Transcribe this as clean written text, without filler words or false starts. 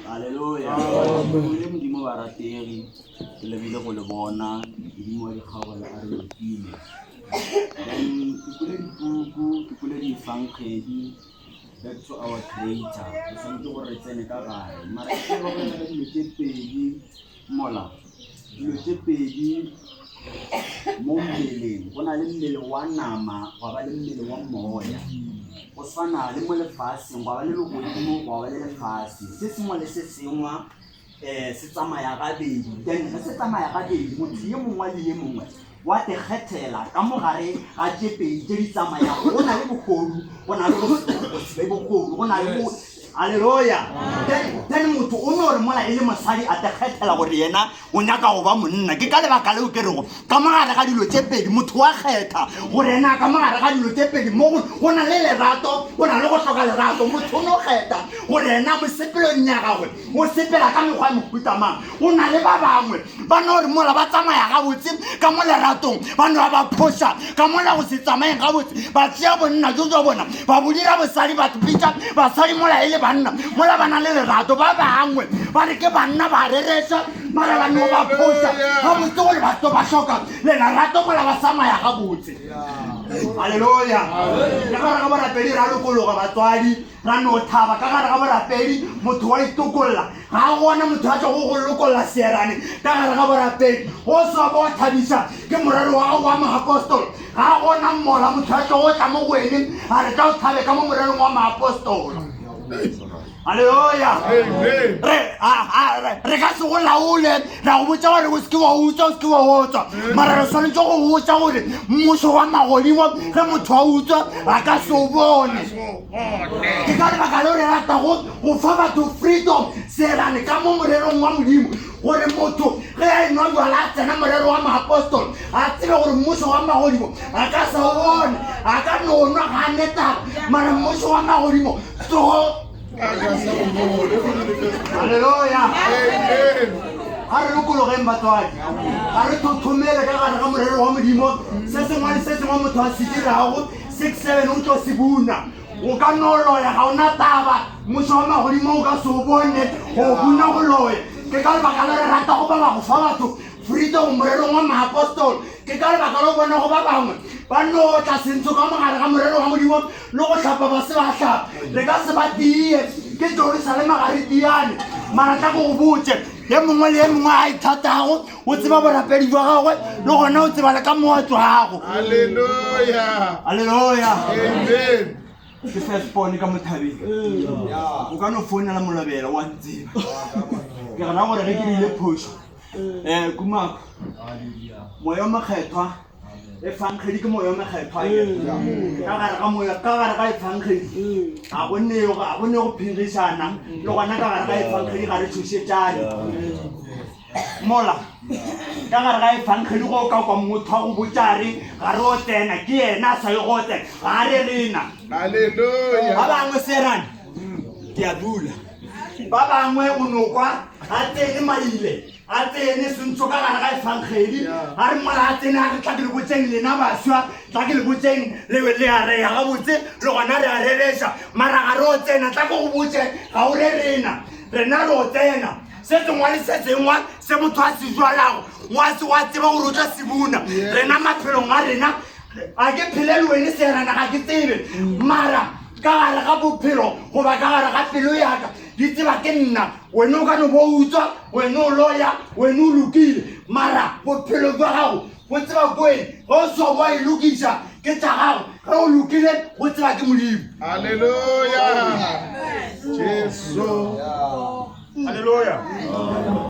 Haleluya. Le Modimo barategi, ke lebile go le bona, Modimo wa dikgaogelo a re lokile. Then ke kwele dipuku, ke kwele difankgedi, back to our creator. Re swanetše gore re tsene ka gare. Mara ke ba bolela ka dilo tše pedi mola dilo tše pedi mo mmeleng go na le mmele wa nama gwa ba le mmele wa moya go swana le mo lefaseng gwa ba le legodimo gwa ba le lefase se sengwe le se sengwe um se tsamaya gabedi then ge se tsamaya gabedi motho ye mongwe le ye mongwe wa te kgethela ka mo gare ga tše pedi tše di tsamayago go na le bogodu go na le go se be bogodu go na le aleluya then motho o no re mola e le mosadi a te kgethela gore yena o nyaka go ba monna ke ka lebaka leo ke rego ka mo gare ga dilo tše pedi motho wa kgetha gore yena ka mo gare ga dilo tše pedi mo go na le lerato go na le go hloka lerato motho o no kgetha gore yena mosepelong ya gagwe o sepela ka mekgwa ya mohuta mang go na le ba bangwe ba no re mola ba tsamaya gabotse ka mo leratong ba no ba phoša ka mola go se tsamayeng gabotse ba tšea bonna jo jwa bona ba bo dira bosadi batho bitša basadi mola e le banna mola ba na le lerato ba bangwe ba re ke banna ba rereša mara ba no ba phoša gabotse gore batho ba hloka le lerato mola ba tsamaya gabotse aleluya ka gare ga borapedi ra lokologa batswadi ra no thaba ka gare ga borapedi motho wa itokolla ga a gona motho a tlogo go lokolla seerane ka gare ga borapedi go swa bo thabiša ke morero wa gago wa moapostolo ga a gona mola motho a tlogo tla mo go ene a re tla o thabe ka mo morerong wa moapostolo aleluya re ka se go laole ra go botsa gore o seke wa utswa o seke wa otswa mara re swanetše go botsa gore mmušo wa magodimo ge motho a utswa a ka se o bone ke ka lebaka leo re ratago go fa batho freedom serane ka mo morerong wa modimo gore motho ge a enwa jwala a tsena morero wa maapostolo a tsebe gore mmušo wa magodimo a ka se o bone a ka no nwa ga a netaba mara mmušo wa magodimo tsogo Haleluya. A re lokologeng batswadi. Ga re thothomele ka gare ga morero wa Modimo. Se sengwe le se sengwe motho a se dirago, 6 7 o tlo se buna. O ka no loya ga ona taba, mmušo wa magodimo o ka se o bone, go buna go loya. Ke ka lebaka la re rata go bala go fa batho freedom morerong wa maapostolo. Ke ka lebaka la o bona go ba bangwe ba no tla sentsho ka mogare ga morero wa Modimo le go hlapa ba se ba hlapa re ka se ba tie ke jerusalema ga re tiane mara tla ko go botse ye mongwe le ye mongwe a ithatago o tseba borapedi jwa gagwe le gona o tseba le ka mo a tswago aleluya ke first born ka mothabeng o ka no founela molobela wa ntseba ke gana gore ge ke diile phoso um kumako moya o mokgethwa Efangedi ke moya o mokgethwa ka gare ga moya ka gare ga efangedi ga go ne ga go ne go phirišana le gona ka gare ga efangedi ga re tšhošetšane mola ka gare ga efangedi go ka kwa motho a go botša re ga re o tsena ke yena a sa ye go tsena ga re rena ba bangwe serane ke a dula ba bangwe o no kwa a tsene maile a tsene sentso ka gare ga efangedi a re mola a tsene a re tla ke le botseng lena baswa tla ke le botseng le le a reya gabotse le gona re a rereša mara ga re o tsena tla ke go botse ga o re rena rena re o tsena se sengwe le se sengwe se motho a se jwalago wa se wa tseba gore o tla se buna rena maphelong a rena a ke phele le wene serena ga ke tsebe mara ka gare ga bophelo goba ka gare ga pelo yaka di tseba ke nna wena o ka no bo utswa wena o loya wena o lokile mara bophelo jwa gago bo tseba koeng ge o sa wa e lokiša ke tša gago ge o lokile go tseba ke modimo Hallelujah. Jesu. halleluya.